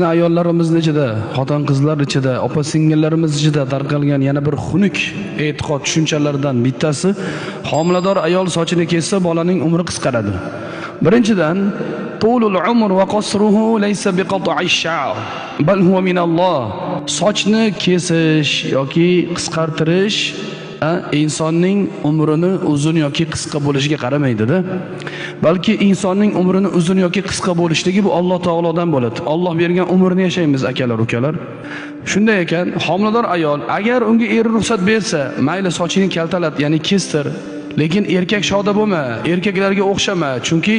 Ayollarimizni ichida, xotin-qizlar ichida, opa singillarimiz ichida tarqalgan yana bir xunuk e'tiqod tushunchalardan bittasi homilador ayol sochini kessa bolaning umri qisqaradi. Birinchidan, tulul umr va qasruhu laysa biqat'i sha'r, bal huwa min Alloh. Sochni kesish yoki qisqartirish insonning umrini uzun yoki qisqa bo'lishiga qaramaydi-da. Balki insonning umrini uzun yoki qisqa bo'lishligi bu Alloh taolodan bo'ladi. Alloh bergan umrni yashaymiz akalar, ukalar. Shunday ekan, homilador ayol agar unga eri ruxsat bersa, mayli sochingni kaltalat, ya'ni kestir. Lekin erkak shoda bo'lma, erkaklarga o'xshama, chunki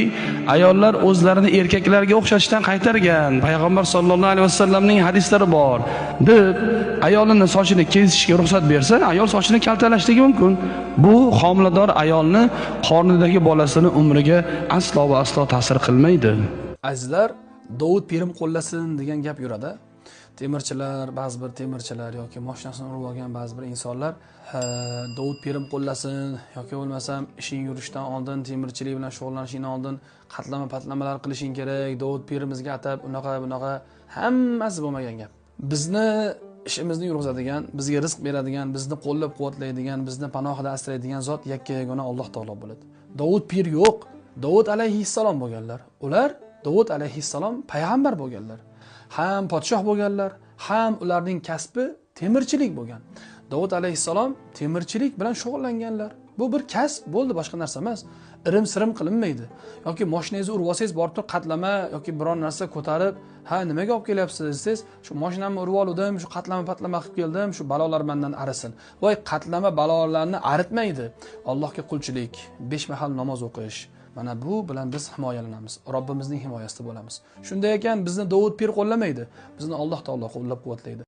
ayollar o'zlarini erkaklarga o'xshashdan qaytargan. Payg'ambar sollallohu alayhi vasallamning hadislari bor. Deb ayolini sochini kesishga ruxsat bersa, ayol sochini kaltalashligi mumkin. Bu homilador ayolni qornidagi bolasini umriga aslo va aslo ta'sir qilmaydi. Azizlar, Dovud pirim qo'llasin degan gap yuradi. Temirchilar, ba'zi bir temirchilar yoki mashinasini urib olgan ba'zi bir insonlar Dovud pirim qo'llasin yoki bo'lmasam ishing yurishdan oldin, temirchilik bilan shug'ullanishingdan oldin qatlama patlamalar qilishing kerak, Dovud pirimizga atab unaqa bunaqa, hammasi bo'lmagan gap. Bizni ishimizni yurg'izadigan, bizga rizq beradigan, bizni qo'llab-quvvatlaydigan, bizni panohida asraydigan zot yakka yagona Alloh taolo bo'ladi. Dovud pir yo'q. Dovud alayhissalom bo'lganlar. Ular Dovud alayhissalom payg'ambar bo'lganlar. Ham podshoh bo'lganlar, ham ularning kasbi temirchilik bo'lgan. Dovud alayhissalom temirchilik bilan shug'ullanganlar. Bu bir kasb bo'ldi, boshqa narsa emas. Irim-sirim qilinmaydi. Yoki mashinangizni urib olsangiz, borib turib qatlama yoki biron narsa ko'tarib, ha, nimaga olib kelyapsiz desangiz, shu mashinamni urib oldim, shu qatlama patlama qilib keldim, shu balolar mendan arisin. Voy, qatlama balolarni aritmaydi. Allohga qulchilik, 5 mahal namoz o'qish. Mana bu bilan biz himoyalanamiz. Robbimizning himoyasida bo'lamiz. Shunday ekan, bizni Dovud pir qo'llamaydi. Bizni Alloh taolo qo'llab-quvvatlaydi.